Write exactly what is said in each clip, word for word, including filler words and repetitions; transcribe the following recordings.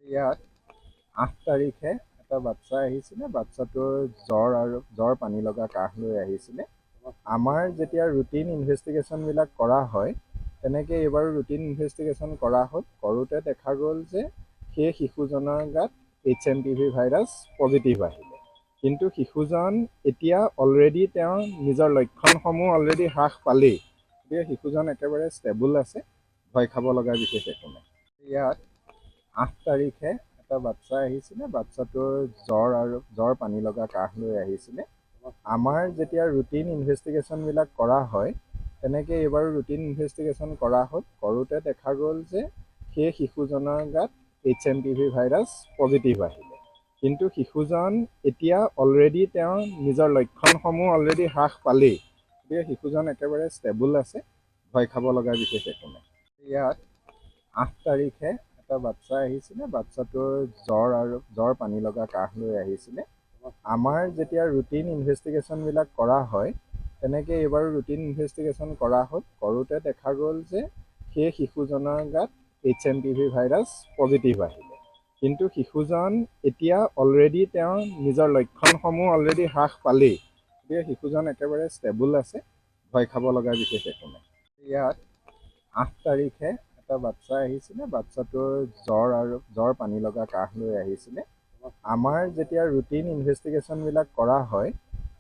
ইয়াত আঠ তাৰিখে এটা বাচ্চা আহিছিলে, বাচ্চাটোৰ জ্বৰ আৰু জ্বৰ পানী লগা কাহ লৈ আহিছিলে। আমাৰ যেতিয়া ৰুটিন ইনভেষ্টিগেশ্যনবিলাক কৰা হয়, তেনেকে এইবাৰো ৰুটিন ইনভেষ্টিগেশ্যন কৰা হ'ল। কৰোঁতে দেখা গ'ল যে সেই শিশুজনৰ গাত H M P V virus positive আহিলে। কিন্তু শিশুজন এতিয়া অলৰেডি তেওঁ নিজৰ লক্ষণসমূহ অলৰেডি হ্ৰাস পালেই, গতিকে শিশুজন একেবাৰে ষ্টেবল আছে, ভয় খাব লগা বিশেষ একো নাই। ইয়াত আঠ তাৰিখে এটা বাচ্চা আহিছিলে, বাচ্চাটোৰ জ্বৰ আৰু জ্বৰ পানী লগা কাহ লৈ আহিছিলে। আমাৰ যেতিয়া ৰুটিন ইনভেষ্টিগেশ্যনবিলাক কৰা হয়, তেনেকে এইবাৰো ৰুটিন ইনভেষ্টিগেশ্যন কৰা হ'ল। কৰোঁতে দেখা গ'ল যে সেই শিশুজনৰ গাত H M P V virus positive আহিলে। কিন্তু শিশুজন এতিয়া অলৰেডি তেওঁৰ নিজৰ লক্ষণসমূহ অলৰেডি হ্ৰাস পালেই, গতিকে শিশুজন একেবাৰে ষ্টেবল আছে, ভয় খাব লগা বিশেষ একো নাই। ইয়াত আঠ তাৰিখে এটা বাচ্চা আহিছিলে, বাচ্চাটোৰ জ্বৰ আৰু জ্বৰ পানী লগা কাহ লৈ আহিছিলে। আমাৰ যেতিয়া ৰুটিন ইনভেষ্টিগেশ্যনবিলাক কৰা হয়, তেনেকে এইবাৰো ৰুটিন ইনভেষ্টিগেশ্যন কৰা হ'ল। কৰোঁতে দেখা গ'ল যে সেই শিশুজনৰ গাত H M P V virus positive আহিলে। কিন্তু শিশুজন এতিয়া অলৰেডি তেওঁৰ নিজৰ লক্ষণসমূহ অলৰেডি হ্ৰাস পালেই, গতিকে শিশুজন একেবাৰে ষ্টেবল আছে, ভয় খাব লগা বিশেষ একো নাই। ইয়াত আঠ তাৰিখে এটা বাচ্চা আহিছিলে, বাচ্চাটোৰ জ্বৰ আৰু জ্বৰ পানী লগা কাহ লৈ আহিছিলে। আমাৰ যেতিয়া ৰুটিন ইনভেষ্টিগেশ্যনবিলাক কৰা হয়,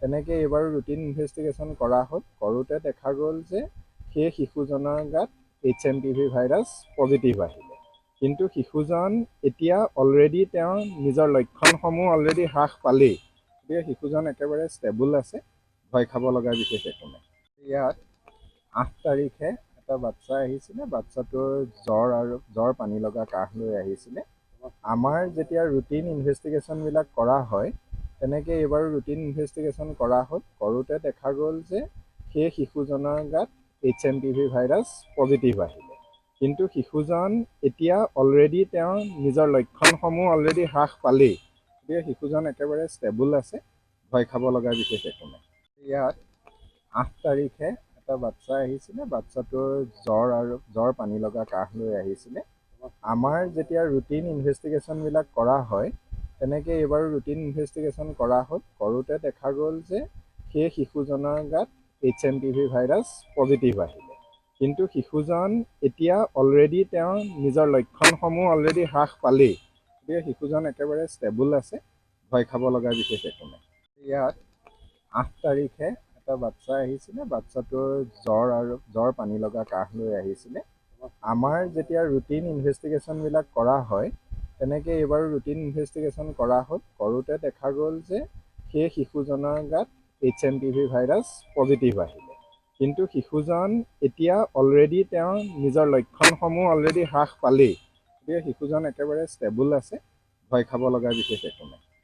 তেনেকে এইবাৰো ৰুটিন ইনভেষ্টিগেশ্যন কৰা হ'ল। কৰোঁতে দেখা গ'ল যে সেই শিশুজনৰ গাত H M P V virus positive আহিলে। কিন্তু শিশুজন এতিয়া অলৰেডি তেওঁৰ নিজৰ লক্ষণসমূহ অলৰেডি হ্ৰাস পালেই, গতিকে শিশুজন একেবাৰে ষ্টেবল আছে, ভয় খাব লগা বিশেষ একো নাই। ইয়াত আঠ তাৰিখে এটা বাচ্চা আহিছিলে, বাচ্চাটোৰ জ্বৰ আৰু জ্বৰ পানী লগা কাহ লৈ আহিছিলে। আমাৰ যেতিয়া ৰুটিন ইনভেষ্টিগেশ্যনবিলাক কৰা হয়, তেনেকে এইবাৰো ৰুটিন ইনভেষ্টিগেশ্যন কৰা হ'ল। কৰোঁতে দেখা গ'ল যে সেই শিশুজনৰ গাত H M P V virus positive আহিলে। কিন্তু শিশুজন এতিয়া অলৰেডি তেওঁৰ নিজৰ লক্ষণসমূহ অলৰেডি হ্ৰাস পালেই, গতিকে শিশুজন একেবাৰে ষ্টেবল আছে, ভয় খাব লগা বিশেষ একো নাই। ইয়াত আঠ তাৰিখে এটা বাচ্চা আহিছিলে, বাচ্চাটোৰ জ্বৰ আৰু জ্বৰ পানী লগা কাহ লৈ আহিছিলে। আমাৰ যেতিয়া ৰুটিন ইনভেষ্টিগেশ্যনবিলাক কৰা হয়, তেনেকে এইবাৰো ৰুটিন ইনভেষ্টিগেশ্যন কৰা হ'ল। কৰোঁতে দেখা গ'ল যে সেই শিশুজনৰ গাত H M P V virus positive আহিলে। কিন্তু শিশুজন এতিয়া অলৰেডি তেওঁৰ নিজৰ লক্ষণসমূহ অলৰেডি হ্ৰাস পালেই, গতিকে শিশুজন একেবাৰে ষ্টেবল আছে, ভয় খাব লগা বিশেষ একো নাই। ইয়াত আঠ তাৰিখে এটা বাচ্চা আহিছিলে, বাচ্চাটোৰ জ্বৰ আৰু জ্বৰ পানী লগা কাহ লৈ আহিছিলে। আমাৰ যেতিয়া ৰুটিন ইনভেষ্টিগেশ্যনবিলাক কৰা হয়, তেনেকে এইবাৰো ৰুটিন ইনভেষ্টিগেশ্যন কৰা হ'ল। কৰোঁতে দেখা গ'ল যে সেই শিশুজনৰ গাত H M P V virus positive আহিলে। কিন্তু শিশুজন এতিয়া অলৰেডি তেওঁৰ নিজৰ লক্ষণসমূহ অলৰেডি হ্ৰাস পালেই, গতিকে শিশুজন একেবাৰে ষ্টেবল আছে, ভয় খাব লগা বিশেষ একো নাই।